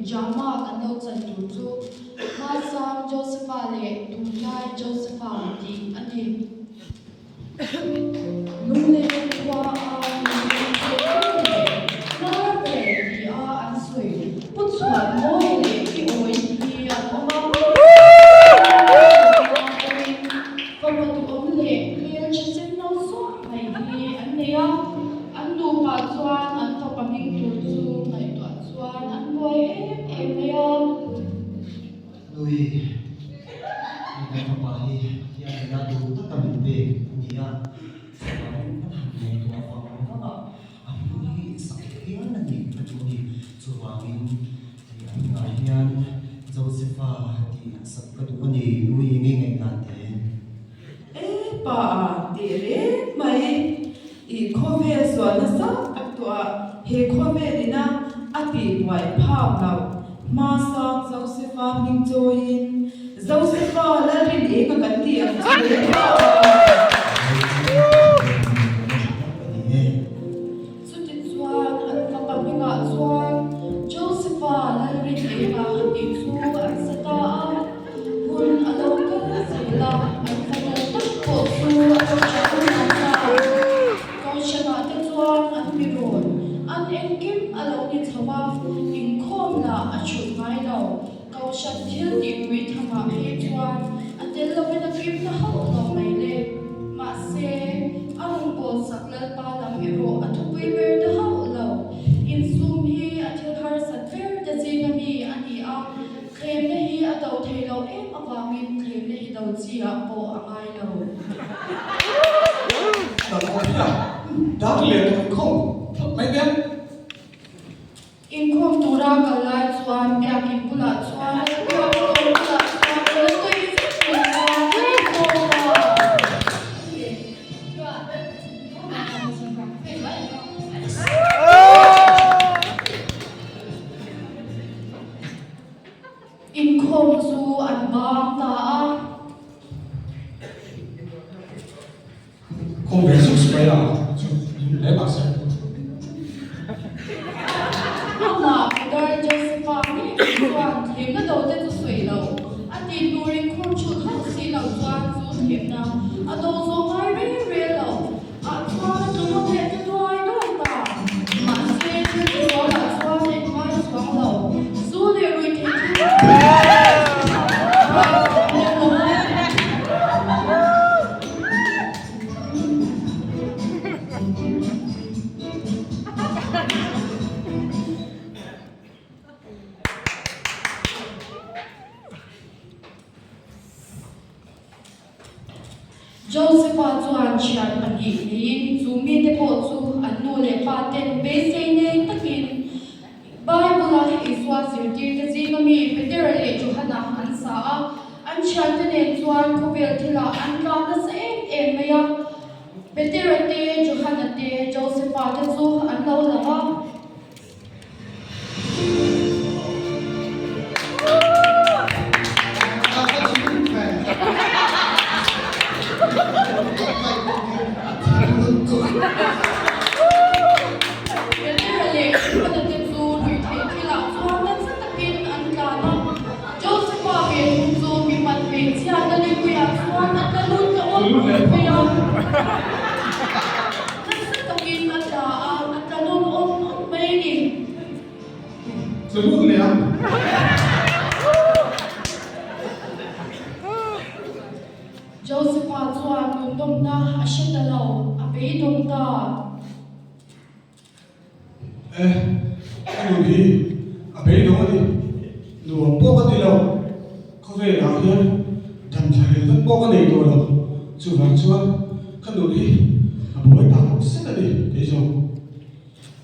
Drama kan lo chan tur chu Hmasang Josepha leh Tunlai Josepha tih a ni. Lungleng khua a inhmeh thei ber leh hnar ber ti a an sawi pu chhuan mawi leh pi awi hi an awm a. Pawhin fapa duhawm leh hmel tha sen lo zuah mai hi an nei a. An nupa chuan an fapa hming tur chu ngaihtuah chuan an buai em em mai a. Nui, hei kan fapa hi Pathian nena duh taka min pek a ni a, chuvangin kan han ngaihtuah vang vang a, a hming hi sak hial a ni ka duh a ni. Chuvangin hei a hmingah hian Josepha tih sak ka duh a ni, Nui nge ngaihdan te? E pa a tih reng mai, i khawvel sual nasa tak tawh a, he khawvel ina a tihbuai phak loh hma sang Josepha hming chawiin Josepha Lalrin eng a kan tih ang chu le pa a. Chutichuan an fapa hmingah chuan Josepha Lalrin eng a tih chu an sa ta a. Hun a lo kal zel a, an fanu tak pawh chu a lo tha hun ang ta. Kohhranah te chuan an mi rawn, an engkim a lo ni chho a, inkhawm lah a chhut ngai lo. Kohhran thil tihpui thamah phei chuan a tel lovin a kim na hauh lo mai le. Mahse, a rawn bawlsak Lalpa lam erawh a thupui ber ta hauh lo. Insum hi a thil harsat ber te zinga mi a ni a. Thlemna hi a do thei lo em avangin thlemna hi do chi ah pawh a ngai lo. Kan awm hi a dar leh tawh inkhawm thlap mai nia. Inkhawm tura kal lai chuan biakin bulah chuan a biak tawh bulah chuan ka la tui zet mai a, an inkhawm a. Inkhawm chu an bang ta a. Khawm ve zuk mai a chu in hle mah se. Amah Peter Josepha ngei mai chuan thlemna do te chu sawi lo. A tih tur inkhawm thut hauh si lo chuan chu thlemna a do zawh ngai reng reng lo. Ah chuan a tlu leh ta duai duai ta. Mahse, thil ti sualah chuan a inhmai chuang lo. Zu leh rui thei thil a ngai chuang lem lo a. Josepha chuan thian pahnih neiin chu mite pawh chu an nu leh pa ten beisei nei takin Bible-a Isua zirtirte zinga mi Petera leh Johana an sa a. An thiante nen chuan khawvel thilah an tlan nasa em em mai a. Petera te, Johana te, Josepha te chu an lo lang a. Petera leh Johana te chu ruihtheih thilah chuan nasa takin an tlan a. Josepha ve thung chu mipat hmeichhia Galileah chuan a tla lut ta awm awm mai a. Nasa takin a tla a, a tla nawn awm awm mai a ni. Tla lut leh a. Josepha chuan nundawmna a hre ta lo, a beidawng ta. E, ka nun hi a beidawng a ni. Nuam pawh ka ti lo. Khawvelah hian dam thla rel vek pawh ka nei tawh lo. Chuvang chuan ka nun hi a buai tak zet a ni kei zawng.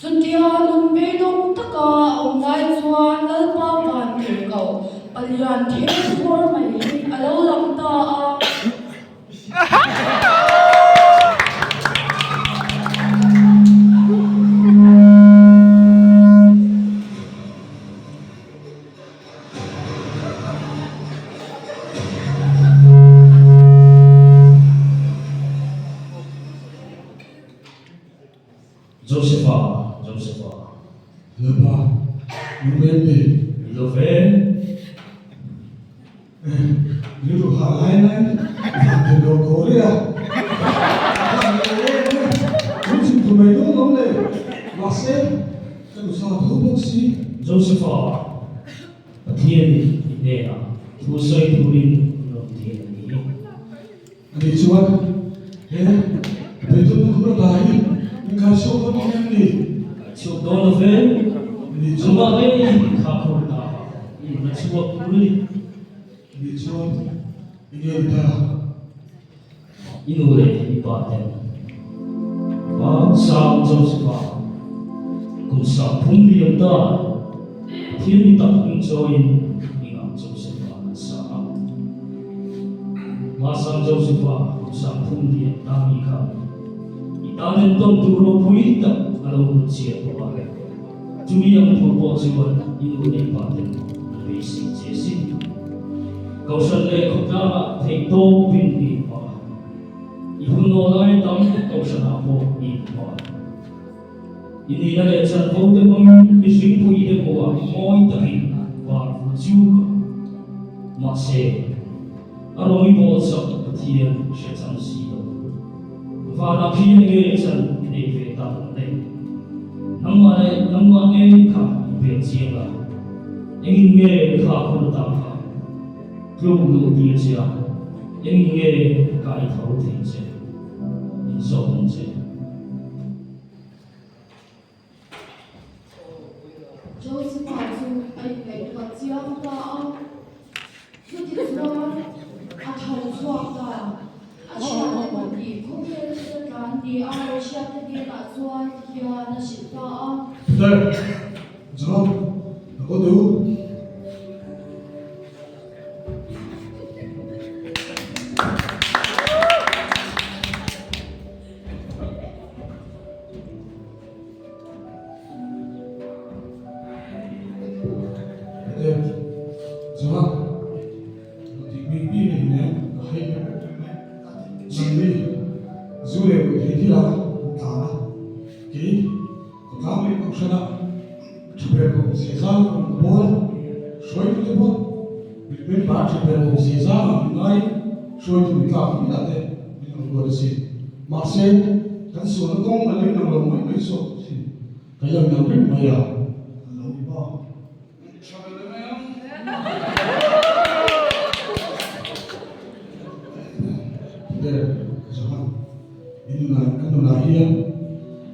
Chutia nun beidawng taka a awm lai chuan Lalpa van tirhkoh palian thir thawr mai hi a lo lang ta a. Josepha, Josepha. Lalpa, lung em ni? Lo ve. Rilru hah lai lai van thei lo ko rih a. Hah leh em em a, min chhun thlu mai dawn awm le. Mahse, ka nusa tho bawk si. Josepha, Pathianin i hnenah thu sawi turin min rawn dil a ni. Ani chuan, He beidawnna khur ata hi min kai chhuak dawn em ni? Kai chhuak dawn lo ve. Ani chuan. Chungah ngeiin kha khur ta i in la chhuak tur a ni. Ani chuan, I nge ni ta? I nu leh i pa ten Vansang Josepha kum 30 liam ta Pathian ni tak hming chawiin hmingah Josepha an sa a. Masang Josepha kum 30 liam ta mi kha i tan entawn tur ropui tak a lo hmu chiah tawh a, chumi ang tur pawh chuan i nu leh pa ten an beisei che sin. Kohhran leh khawtlangah theihtawpin i inhmang a, i hun aw lai tam kohhranah pawh i inhmang a. I nihna leh chanvo te hmangin mihring puite hmuhah mawi takin var vul chuk a. Mahse, a rawng i bawlsak Pathian hre chang si lo. Vanah khian nge chan i nei ve tak ang le? Nangmah leh nangmah ngei kha i pek chiang la. Engin nge kha khur ta kha tluk luh tir che a, engin nge kai tho thei che? Inzawt ang che. Josepha chu a inngaihtuah chiang ta a, chutichuan a tho chhuak ta. A thiante pahnih khawvel thil tlan ni a lo hriatte hnenah chuan tihian a hrilh ta a. Peter, John, ka kaw duh. Mahse, kan sualna kawng a leng ang lo mai mai zawk thin. Ka lo inang reng mai a, a lo ni bawk. Tha ve le mai ang. Ber Johan, i nunah ka nunah hian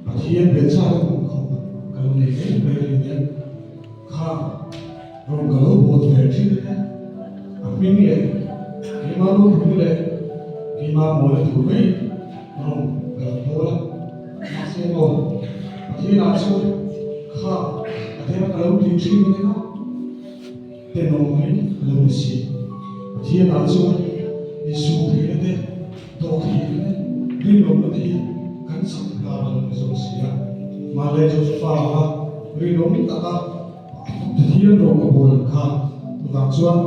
Pathian ve chak a hmuh khawp ka lo nei reng mai a ni nen kha rawn ka lo bawt ve thin a nia. A hming leh keimah ropui leh keimah mawla tur mai rawn ka lo bawl a. Mahse maw, Pathianah chuan kha a thema ka lo tih thin mai kha tenawm mai a lo ni si. Pathianah chuan insum theihna te, dawh theihna te, rinawmna te hi kan chak hna a lo ni zawk si a. Mahle Josepha anga rinawm taka Pathian rawng a bawl kha tuvang chuan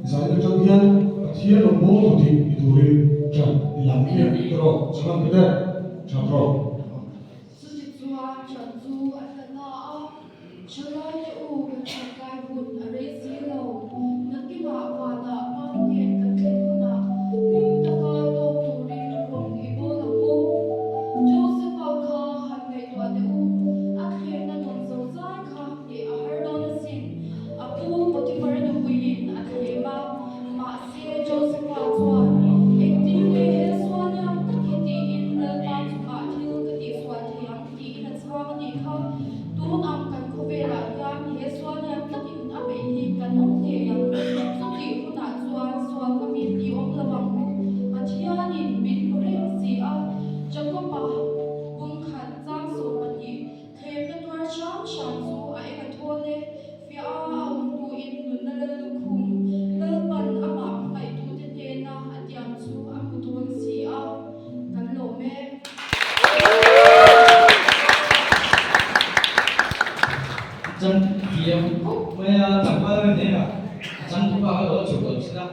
zanin atang hian Pathian rawng bawl tu dik ni turin ṭan i lam hian ka rawh chhan ang Peter. Ṭha rawh. Chutichuan ṭan chu a tla ta a, Ṭhalaite u kan ṭangkai hun a rei si lo. Nakinah vanah Mountain kan thlen hunah hlim taka tawk turin rawng i bawl ang u. Joseph-a kha han ngaihtuah teh u, a thlemna dawn zo zai kha hneh a har dawn asin. A pu Potiphar-a nupuiin a thlem a, mahse Joseph-a chuan, Engtin nge he sualliam tak hi tiin Lalpa chungah thil ka tihsual thei ang tiin a chhang a nih kha. Tun ang kan khawvelah hian he sualliam takin a beih hi kan awm ngei ang. Chutih hunah chuan sual ngamin i awm lo ang u. Pathianin min hmu reng si a, Jakob-a bungkhat chang 12. Thlemna tuar hram hram chu a eng a thawl e, fiah a a awm hnuin nunna lal lukhum Lalpan amah hmangaihtute hnena a tiam chu a hmu dawn si a, kan lawm e. A chang thiam khawp mai a, tlangval reng hnenah a changtupa kha lo chhuk lo thin a.